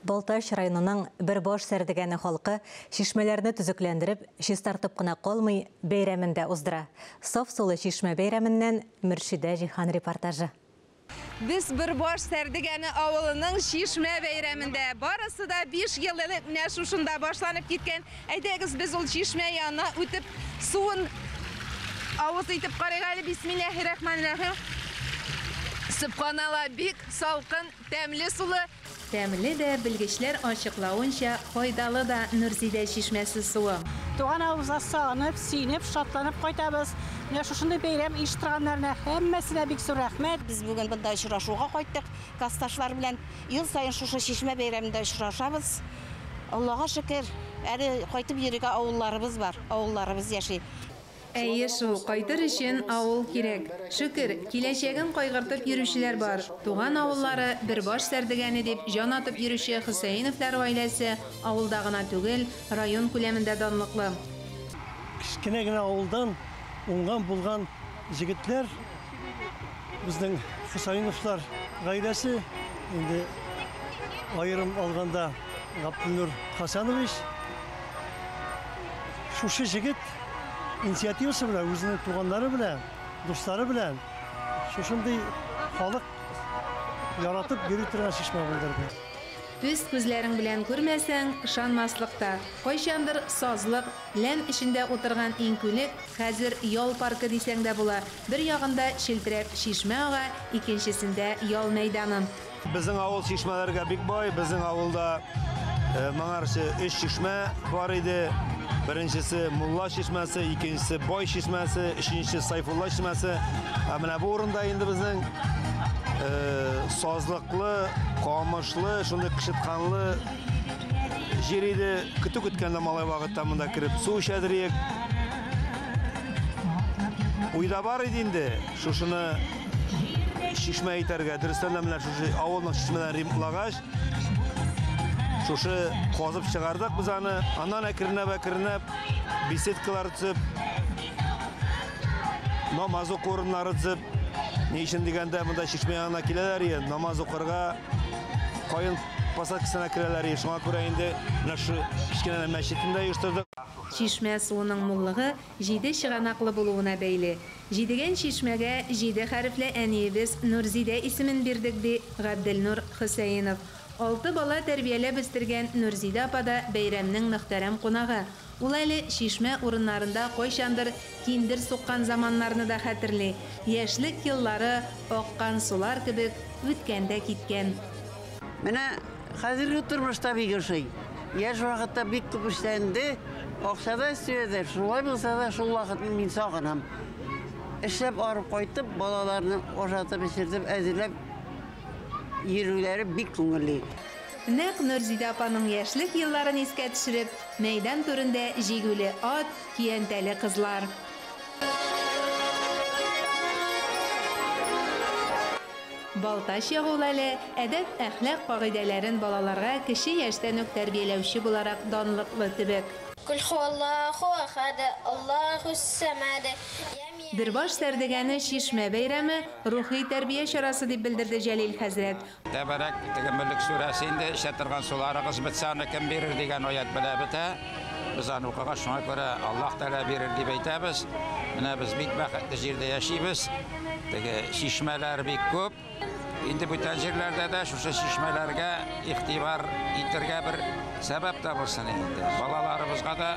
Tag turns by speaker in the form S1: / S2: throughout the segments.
S1: Балтач районының Бөрбаш Сәрдегәне халкы чишмәләрне төзекләндереп, чистартып кына калмый, бәйрәмен дә уздыра. Саф сулы чишмә бәйрәменнән Мөршидә Җиһан репортажы.
S2: Без Бөрбаш Сәрдегәне авылының чишмә бәйрәмендә. Барысы да 5 ел элек менә шушында башланып киткән. Әйдәгез, без ул чишмә янына үтеп, суын авыз итеп карыйк әле. Бисмиллаһир-рахманир-рахим. Сөбханалла, бик салкын, тәмле сулы.
S3: Тәмле дә, белгечләр ачыклавынча, файдалы да Нурзидә чишмәсе суы.
S4: Туган авылыбызга сагынып, сөенеп, шатланып кайтабыз. Менә шушындый бәйрәм оештырганнарына һәммәсенә бик зур рәхмәт.
S5: Без бүген монда очрашуга кайттык классташлар белән. Ел саен шушы чишмә бәйрәмендә очрашабыз. Аллага шөкер, әле кайтып йөрергә авылларыбыз бар, авылларыбыз яши.
S3: Әйе шул, кайтыр өчен авыл кирәк. Шөкер, киләчәген кайгыртып йөрүчеләр бар. Туган авыллары Бөрбаш Сәрдегәне дип җан атып йөрүче Хөсәеновлар гаиләсе авылда гына түгел, район күләмендә данлыклы.
S6: Кечкенә генә авылдан уңган булган җегетләр, безнең Хөсәеновлар гаиләсе, инде аерым алганда Габделнур Хасанович, шушы җегет инициативасы белән, үзенең туганнары белән, дуслары белән шушындый халык яратып йөри торган чишмә булдырды.
S3: Үз күзләрең белән күрмәсәң, ышанмаслык та. Кайчандыр сазлык, ләм эчендә утырган иңкүлек хәзер ял паркы дисәң дә була. Бер ягында челтерәп чишмә ага, икенчесендә ял мәйданы.
S7: Безнең авыл чишмәләргә бик бай. Безнең авылда моңарчы 3 чишмә бар иде. Беренчесе Мулла чишмәсе, икенчесе Бай чишмәсе, өченчесе Сайфулла чишмәсе. Ә менә бу урында инде безнең сазлыклы, камышлы, шундый кычытканлы җир иде. Көтү көткәндә малай вакытта монда кереп су эчәдер идек. Уйда бар иде инде шушыны чишмә итәргә. Дөрестән дә менә шушы авылның чишмәләрен ремонтлагач, шушы казып чыгардык без аны. Аннан әкренләп-әкренләп беседкалар төзеп, намаз уку урыннары төзеп, ни өчен дигәндә, монда чишмә янына киләләр иде, намаз укырга каен посадкасына керәләр иде. Шуңа күрә инде менә шу кечкенә мәчетен дә оештырдык.
S3: Чишмә суының муллыгы 7 чыганаклы булуына бәйле. Җидегән чишмәгә 7 хәрефле әниебез Нурзидә исемен бирдек, ди Габделнур Хөсәенов. 6 бала тәрбияләп үстергән Нурзидә апа да бәйрәмнең мөхтәрәм кунагы. Ул әле чишмә урыннарында кайчандыр киндер суккан заманнарны да хәтерли. Яшьлек еллары аккан сулар кебек үткәндә киткән.
S8: Менә хәзерге тормышта бик ошый. Яшь вакытта бик күп эшләнде, акча да өстәде. Шулай булса да шул вакытны мин сагынам. Эшләп арып кайтып, балаларны ашатып, эчертеп, әзерләп йөрүләре бик күңелле.
S3: Нәкъ Нурзидә апаның яшьлек елларын искә төшереп, мәйдан түрендә җигүле ат, көянтәле кызлар. Балтач ягы ул әле әдәп-әхлак кагыйдәләрен балаларга кече яшьтән үк тәрбияләүче буларак данлыклы төбәк.
S9: Кул хуаллаху ахад, Аллахус самад.
S3: Бөрбаш Сәрдегәне чишмә бәйрәме рухи тәрбия чарасы дип белдерде Җәлил хәзрәт.
S10: Тәбәрәк теге Мөлек сүрәсе инде эчә торган суларыгыз бетсә, аны кем бирер дигән аят белә бетә. Без аны укыгач, шуңа күрә Аллаһ Тәгалә бирер дип әйтәбез. Менә без бик бәхетле җирдә яшибез. Теге чишмәләр бик күп. Инде бүтән җирләрдә дә шушы чишмәләргә игътибар итәргә бер сәбәп тә булсын инде. Балаларыбызга да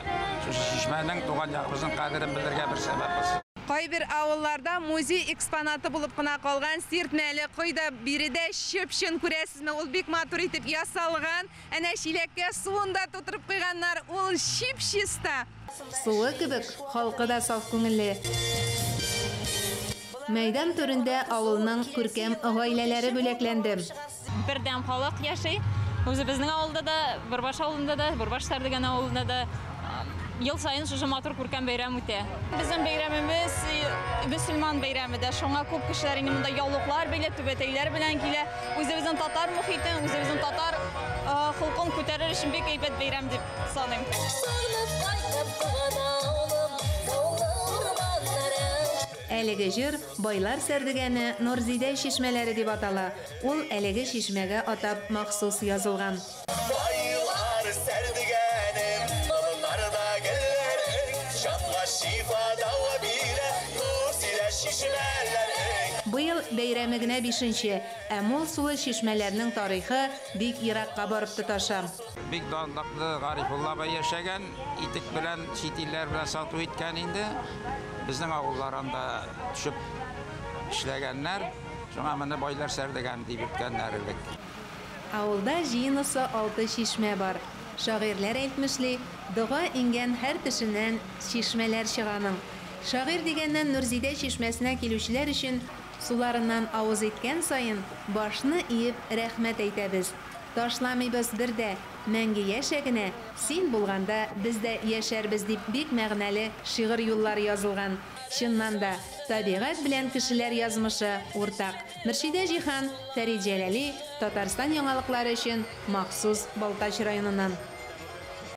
S10: шушы чишмәнең туган ягыбызның кадерен белергә бер сәбәп булсын.
S2: Кайбер авылларда музей экспонаты булып кына калган сиртмәле кой да биредә чып-чын, күрәсезме, ул бик матур итеп ясалган. Әнә чиләккә суын да тутырып куйганнар, ул чип-чиста.
S3: Суы кебек халкы да саф күңелле. Мәйдан түрендә авылның күркәм гаиләләре бүләкләнде.
S11: Бердәм халык яши. Үзебезнең авылда да, Бөрбаш авылында да, Бөрбаш Сәрдегән авылында да ел саен шушы матур күркәм бәйрәм үтә. Безнең бәйрәмебез мөселман бәйрәме дә. Шуңа күп кешеләр инде монда яулыклар бәйләп, түбәтәйләр белән килә. Үзебезнең татар мохитен, үзебезнең татар холкын күтәрер өчен бик әйбәт бәйрәм дип саныйм.
S3: Ә Әлеге җыр Байлар Сәрдегәне Нурзидә чишмәләре дип атала. Ул әлеге чишмәгә атап махсус язылган.
S12: Байлар Сәрдегәнем, болыннарда гөлләрең, җанга шифа, дәва бирә Нурзидә чишмәләрең.
S3: Быел бәйрәме генә бишенче, ә мул сулы чишмәләрнең тарихы бик еракка барып тоташа.
S10: Бик данлыклы Гарифулла бай яшәгән, итек белән чит илләр белән сату иткән инде. Безнең авыллар анда төшеп эшләгәннәр. Шуңа моны Байлар Сәрдегәне дип йөрткәннәр элек.
S3: Авылда җыенысы алты чишмә бар. Шагыйрьләр әйтмешли, дога иңгән һәр төшеннән чишмәләр чыга аның. Шагыйрь дигәннән, Нурзидә чишмәсенә килүчеләр өчен суларыннан авыз иткән саен башны иеп рәхмәт әйтәбез. Ташламыйбыз бер дә, мәңге яшә генә, син булганда без дә яшәрбез, дип бик мәгънәле шигырь юллары язылган. Чыннан да, табигать белән кешеләр язмышы уртак. Мөршидә Җиһан, Фәрит Җәләли, Татарстан яңалыклары өчен махсус Балтач районыннан.